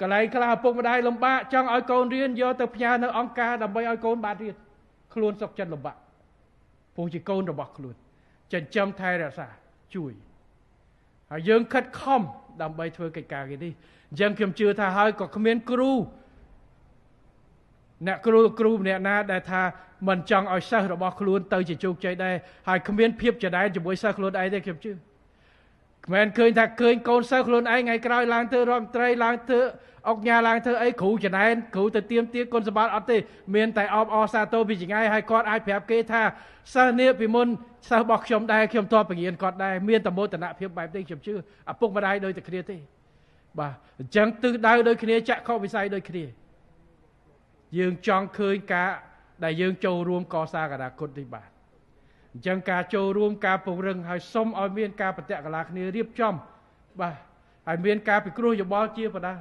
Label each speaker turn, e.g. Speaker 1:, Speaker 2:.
Speaker 1: កន្លែងខ្លះឪពុកម្ដាយលំបាកចង់ឲ្យកូនរៀន យកទៅផ្ញើនៅអង្គការដើម្បីឲ្យកូនបានរៀន ខ្លួនសុខចិត្តលំបាក ព្រោះជាកូនរបស់ខ្លួន ចិញ្ចឹមថែរក្សាជួយ ហើយយើងខិតខំដើម្បីធ្វើកិច្ចការគេនេះ។ អញ្ចឹងខ្ញុំជឿថា ហើយក៏គ្មានគ្រូអ្នកគ្រូគ្រូម្នាក់ណាដែលថាមិនចង់ឲ្យសិស្សរបស់ខ្លួនទៅជាជោគជ័យដែរ ហើយគ្មានភាពចដែនជាមួយសិស្សខ្លួនឯងទេ។ ខ្ញុំជឿគ្មានឃើញថា ឃើញកូនសិស្សខ្លួនឯងថ្ងៃក្រោយឡើងធ្វើរដ្ឋមន្ត្រី ឡើងធ្វើអុកញ៉ា ឡើងធ្វើអី គ្រូចំណែនគ្រូទៅទៀមទាគុណសម្បត្តិអត់ទេ មានតែអបអរសាទរពីចង្អៃ ហើយគាត់អាចប្រាប់គេថា សិស្សនេះពីមុនសិស្សរបស់ខ្ញុំដែរ ខ្ញុំធ្លាប់បង្រៀនគាត់ដែរ មានតែមោទនភាពបែបនេះ។ ខ្ញុំជឿឪពុកម្ដាយដូចតែគ្នាទេ បាទ។ អញ្ចឹងទិសដៅដូចគ្នា ចក្ខុវិស័យដូចគ្នា យើងចង់ឃើញការដែលយើងចូលរួមកសាងអនាគតនេះ បាទ។ អញ្ចឹងការចូលរួមការពង្រឹង ហើយសុំឲ្យមានការបតិកលាគ្នារៀបចំ បាទ ហើយមានការពិគ្រោះយោបល់ជាបដា